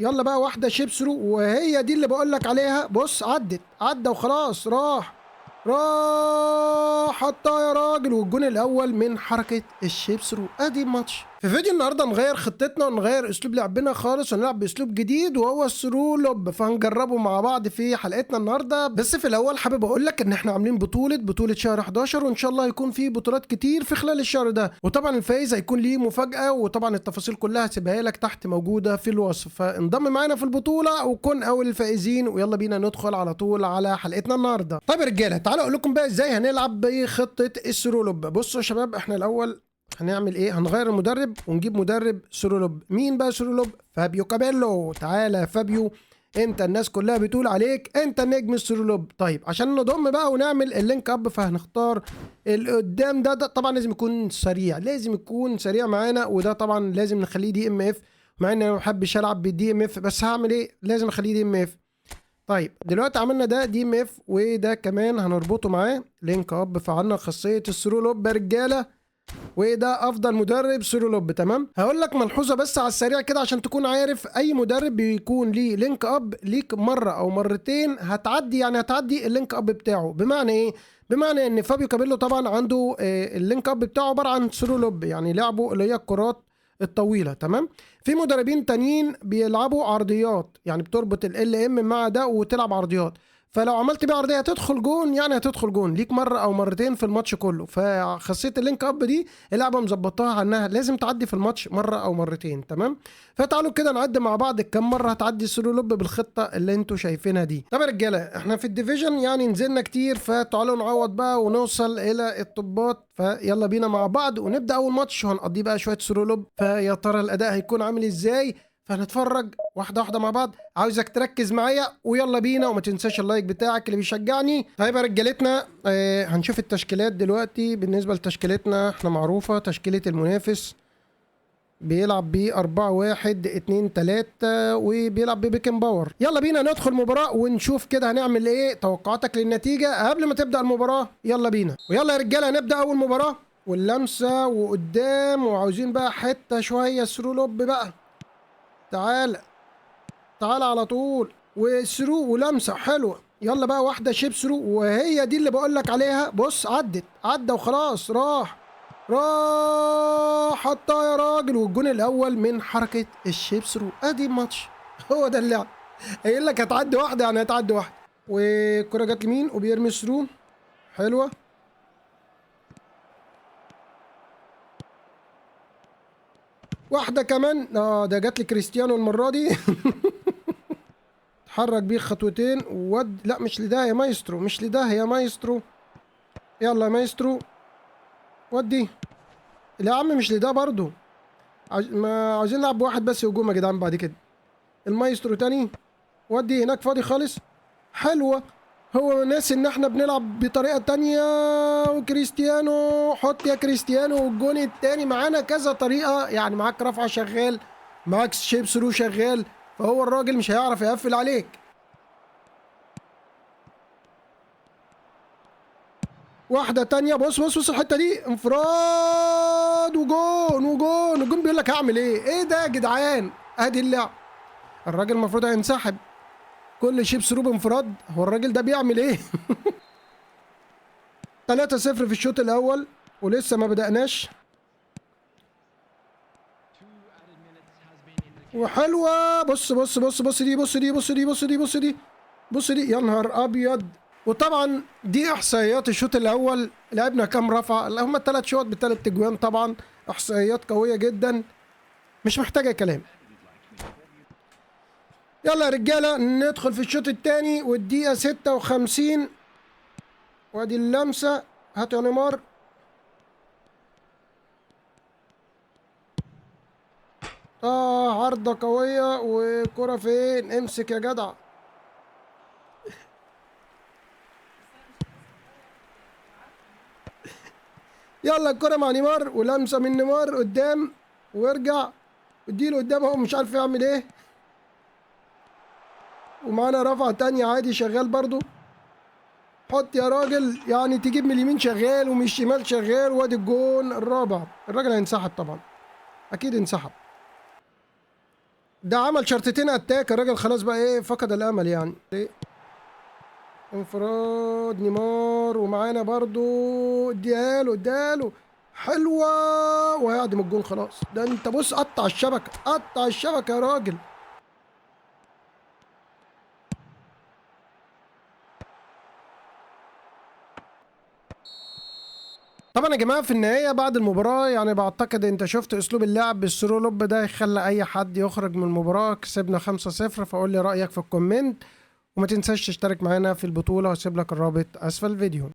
يلا بقى واحدة chip through، وهي دي اللي بقول لك عليها. بص عدت، عدى وخلاص، راح راح حطها يا راجل، والجون الاول من حركة ال chip through. ادي الماتش. في فيديو النهارده نغير خطتنا ونغير اسلوب لعبنا خالص، ونلعب باسلوب جديد وهو ال through lob، فهنجربه مع بعض في حلقتنا النهارده. بس في الاول حابب اقول لك ان احنا عاملين بطوله شهر 11، وان شاء الله هيكون في بطولات كتير في خلال الشهر ده، وطبعا الفايز هيكون ليه مفاجاة، وطبعا التفاصيل كلها هسيبها لك تحت موجودة في الوصف. فانضم معانا في البطولة وكن اول الفائزين، ويلا بينا ندخل على طول على حلقتنا النهارده. طيب يا رجاله، تعالوا اقول لكم بقى ازاي هنلعب بخطه ال through lob. بصوا يا شباب، احنا الاول هنعمل ايه؟ هنغير المدرب ونجيب مدرب through lob. مين بقى through lob؟ فابيو كابيلو. تعالى يا فابيو، انت الناس كلها بتقول عليك انت نجم ال through lob. طيب عشان نضم بقى ونعمل ال link up، فهنختار اللي قدام ده طبعا لازم يكون سريع، لازم يكون سريع معانا، وده طبعا لازم نخليه DMF، مع ان انا ما بحبش العب بال DMF، بس هعمل ايه؟ لازم اخليه DMF. طيب دلوقتي عملنا ده DMF، وده كمان هنربطه معاه link up، فعلنا خاصية ال through lob يا رجاله، وده افضل مدرب through lob. تمام. هقول لك ملحوظة بس على السريع كده عشان تكون عارف، اي مدرب بيكون ليه link up ليك مرة او مرتين هتعدي، يعني هتعدي ال link up بتاعه. بمعنى ايه؟ بمعنى ان فابيو كابيلو طبعا عنده ال link up بتاعه عبارة عن through lob، يعني لعبه اللي هي الكرات الطويلة. تمام. في مدربين تانيين بيلعبوا عرضيات، يعني بتربط LM مع ده وتلعب عرضيات، فلو عملت بيه عرضية هتدخل جون، يعني هتدخل جون ليك مرة او مرتين في الماتش كله. فخاصيه ال link up دي اللعبة مظبطاها عنها لازم تعدي في الماتش مرة او مرتين. تمام. فتعالوا كده نعد مع بعض كم مرة هتعدي ال through lob بالخطة اللي انتوا شايفينها دي. طب يا رجاله، احنا في ال division يعني نزلنا كتير، فتعالوا نعوض بقى ونوصل الى الطبات. فيلا بينا مع بعض ونبدا اول ماتش، وهنقضيه بقى شوية through lob. فيا ترى الاداء هيكون عامل ازاي؟ فهنتفرج واحدة واحدة مع بعض. عاوزك تركز معايا ويلا بينا، وما تنساش ال like بتاعك اللي بيشجعني. طيب يا رجالتنا، هنشوف التشكيلات دلوقتي. بالنسبة لتشكيلتنا احنا معروفة تشكيلة المنافس، بيلعب ب 4 1 2 3، وبيلعب ببيكن باور. يلا بينا ندخل مباراة ونشوف كده هنعمل ايه. توقعاتك للنتيجة قبل ما تبدأ المباراة؟ يلا بينا. ويلا يا رجالة هنبدأ أول مباراة، واللمسة وقدام، وعاوزين بقى حتة شوية through lob بقى. تعال تعال على طول، و through ولمسه حلوة. يلا بقى واحدة chip through، وهي دي اللي بقول لك عليها. بص عدت، عدى وخلاص، راح راح حطها يا راجل، والجون الاول من حركة ال chip through. ادي الماتش، هو ده اللعب. قايل لك هتعدي واحدة، يعني هتعدي واحدة. والكره جت لمين؟ وبيرمي through حلوة. واحدة كمان، ده جات لي كريستيانو المرة دي. اتحرك بيه خطوتين ود، لا مش لده يا مايسترو، مش لده يا مايسترو. يلا يا مايسترو ودي. لا يا عم مش لده برضو، ما عاوزين نلعب بواحد بس هجوم يا جدعان. بعد كده المايسترو تاني، ودي هناك فاضي خالص. حلوة، هو ناسي ان احنا بنلعب بطريقة تانية. وكريستيانو، حط يا كريستيانو، والجون التاني. معانا كذا طريقة، يعني معاك رفعة شغال، معاك chip through شغال، فهو الراجل مش هيعرف يقفل عليك. واحدة تانية، بص بص بص الحتة دي، انفراد وجون وجون وجون. بيقول لك هعمل ايه؟ ايه ده يا جدعان؟ ادي اللعب. الراجل المفروض هينسحب. كل chip through بانفراد، هو الراجل ده بيعمل ايه؟ 3-0 في الشوط الاول ولسه ما بدأناش. وحلوه، بص بص بص بص دي، بص دي، بص دي، بص دي، بص دي، بص دي، يا نهار ابيض. وطبعا دي احصائيات الشوط الاول، لعبنا كام رفعه؟ اللي هم الثلاث شوط بثلاث تجوان. طبعا احصائيات قوية جدا، مش محتاجه كلام. يلا يا رجاله ندخل في الشوط الثاني والدقيقة 56. وادي اللمسة، هات يا نيمار. عرضه قوية، وكره فين؟ امسك يا جدع. يلا الكره مع نيمار، ولمسه من نيمار قدام، وارجع اديله قدام، هو مش عارف يعمل ايه. ومعانا رفعة تانية عادي شغال برضو. حط يا راجل، يعني تجيب من اليمين شغال ومن الشمال شغال. وادي الجون الرابع. الراجل هينسحب طبعا، اكيد انسحب. ده عمل شرطتين attack الراجل، خلاص بقى ايه فقد الامل يعني. انفراد نيمار، ومعانا برضو ادياله اداله حلوة، وهيعدم الجون خلاص. ده انت بص قطع الشبكة، قطع الشبكة يا راجل. طبعا يا جماعة في النهاية بعد المباراة يعني بعتقد انت شفت اسلوب اللعب بال through lob ده يخلي اي حد يخرج من المباراة. كسبنا 5-0، فقول لي رايك في ال comment، وما تنساش تشترك معانا في البطولة، واسيب لك الرابط اسفل الفيديو.